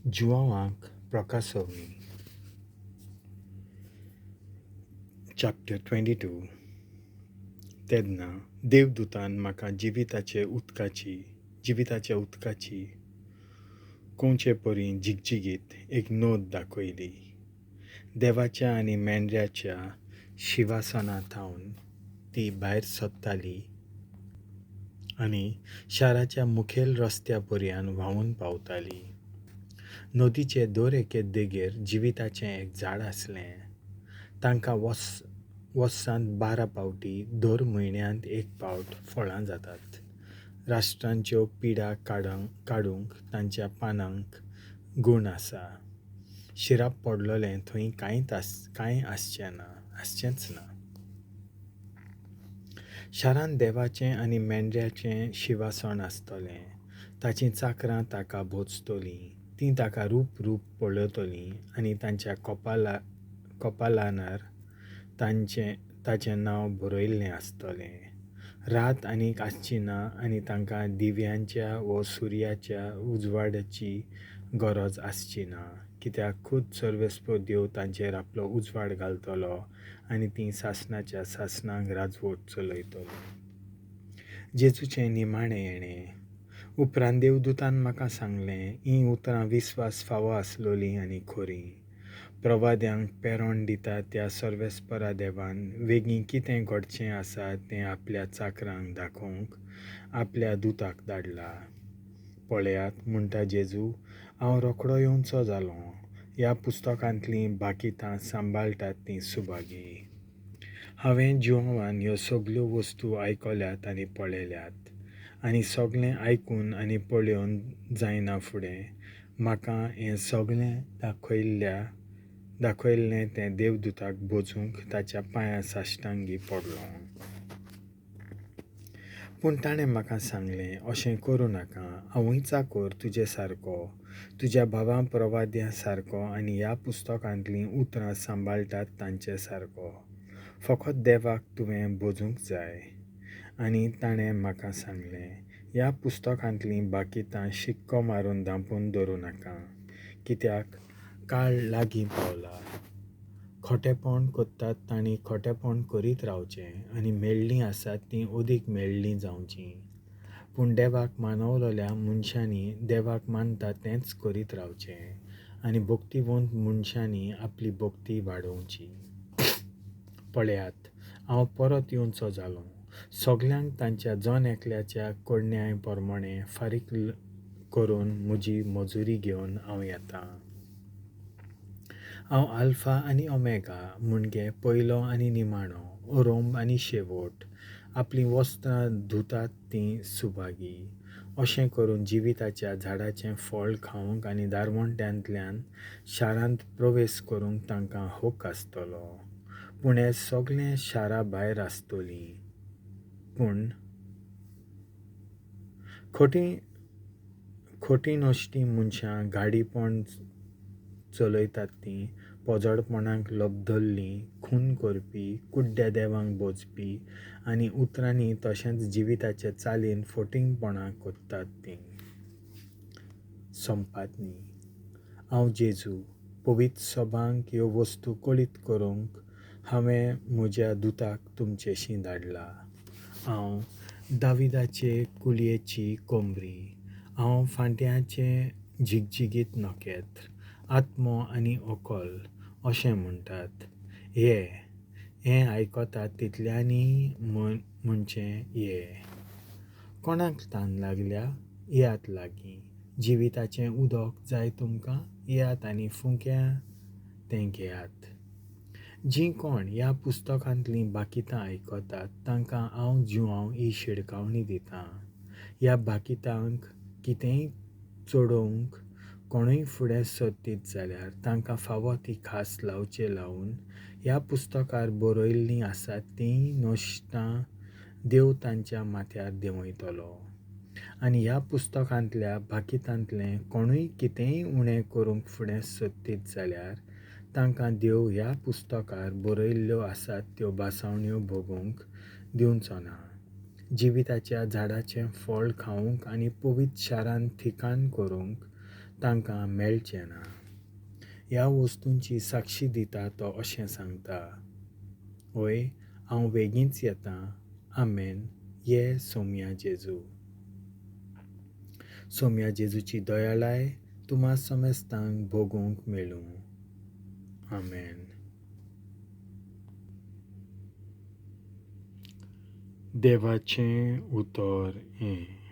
जुआंवाक प्रकासवणी. Chapter 22. तेन्ना देवदूतान म्हाका जिविताच्या उदकाची कंवचे परी झिगझिगीत एक नोद दाखयली. देवाच्या आनी मेंढऱ्याच्या शिवासना थावन ती भायर सरताली आनी शाराच्या मुखेल रस्त्या पर्यान व्हांवून पावताली. नदीचे दर एके देगेर जिविताचें एक झाड आसलें. तांकां वर्सांत 12 फावटी, दर म्हयन्यांत एक फावट फळां जातात. राष्ट्रांच्यो पिडा काडूंक तांच्या पानांक गूण आसा. शिराप पडलोलें थंय कांय आसचेंच ना. शारांत देवाचें आनी मेंढऱ्याचें शिवासण आसतलें. ताचीं चाकरां ताका भोजतलीं. तीं ताका रूप रूप पळयतलीं आनी तांच्या कपालानार ताचें नांव बरयल्लें आसतलें. रात आनीक आसची ना आनी तांकां दिव्यांच्या वो सुर्याच्या उजवाडाची गरज आसची ना, कित्याक खुद सर्वेस्पर देव तांचेर आपलो उजवाड घालतलो आनी तीं सासणाच्या सासणाक राजवट चलयतलीं. जेजूचें निमाणें येणें. उपरांत देवदूतान म्हाका सांगलें, हीं उतरां विस्वास फावो आसलोलीं आनी खरीं. प्रवाद्यांक पेरोण दिता त्या सर्वेस्परा देवान वेगीं कितें घडचें आसा तें आपल्या चाकरांक दाखोवंक आपल्या दुताक धाडला. पळयात, म्हणटा जेजू, हांव रोखडो येवचो जालों. ह्या पुस्तकांतलीं बाकितां सांबाळटात तीं सुभागी. हांवें जुआंवान ह्यो सगल्यो वस्तू आयकल्यात आनी पळयल्यात, आनी सगळें आयकून आनी पळोवन जायना फुडें म्हाका हें सगळें दाखयल्लें तें देवदूताक भोजूंक ताच्या पांयां साश्टांगी पडलो. पूण ताणें म्हाका सांगलें, अशें करूं नाका. हांवूय चाकर तुजे सारको, तुज्या भावां प्रवाद्यां सारको आनी ह्या पुस्तकांतलीं उतरां सांबाळटात तांचे सारको. फकत देवाक तुवें भोजूंक जाय. आनी ताणें म्हाका सांगलें, ह्या पुस्तकांतलीं बाकितां शिक्को मारून धांपून दवरूं नाका, कित्याक काळ लागीं पावला. खोटेपण करतात तांणी खोटेपण करीत रावचें आनी मेळ्ळीं आसात तीं अदीक मेळ्ळीं जावचीं. पूण देवाक मानवलोल्या मनशांनी देवाक मानता तेंच करीत रावचें आनी भक्तिवंत मनशांनी आपली भक्ती वाडोवची. पळयात, हांव परत येवचो जालों. सगल्यांक तांच्या जण एकल्याच्या करण्या प्रमाणें फारीक करून म्हजी मजुरी घेवन हांव येतां. हांव आल्फा आनी ओमेगा, म्हणजे पयलो आनी निमाणो, अरंब आनी शेवट. आपलीं वस्त्रां धुतात तीं सुभागी. अशें करून जिविताच्या झाडाचें फळ खावंक आनी दारवंट्यांतल्यान शारांत प्रवेश करूंक तांकां हक आसतलो. पूण हे सगळें शारा भायर आसतलीं. पूण खोटी नश्टी मनशां गाडीपण चलयतात तीं, पोजडपणाक लब्धल्लीं, खून करपी, कुड्ड्या देवांक भोजपी आनी उतरांनी तशेंच जिविताचे चालीन फटींगपणां करतात तीं. संपादनी. हांव जेजू, पवित्र सभांक ह्यो वस्तू कळीत करूंक हांवें म्हज्या दुताक तुमचेशी धाडला. हांव दाविदाचे कुलयेची कोमरी, हांव फांट्याचें झिगझिगीत नखेत्र, आत्मो आनी अकल अशें म्हणटात. ये, हें आयकतात तितल्यांनी म्हणचें ये. कोणाक तान लागल्या, येयात लागीं. जिविताचें उदक जाय तुमकां, येयात आनी फुंक्या तें घेयात. जीं कोण ह्या पुस्तकांतलीं बाकितां आयकतात तांकां हांव जुआंव ही शिडकावणी दितां. ह्या बाकितांक कितेंय चडोवंक कोणूय फुडें सरतीत जाल्यार तांकां फावो ती खास लावचे लावन ह्या पुस्तकार बरयल्लीं आसात तीं नश्टां देव तांच्या माथ्यार देंवयतलो. आनी ह्या पुस्तकांतल्या बाकितांतलें कोणूय कितेंय उणें करूंक फुडें सरतीत जाल्यार तांकां देव ह्या पुस्तकार बरयल्ल्यो आसात त्यो भासावण्यो भोगूंक दिवचो ना. जिविताच्या झाडाचें फळ खावंक आनी पवित्र शारांत ठिकाण करूंक तांकां मेळचें ना. ह्या वस्तूंची साक्षी दिता तो अशें सांगता, हय, हांव बेगीनच येता. आमेन. ये सोम्या जेजू. सोम्या जेजूची दयाळाय तुमा समेस्तांक भोगूंक मेळूं. आमेन. देवाचें उतर हें.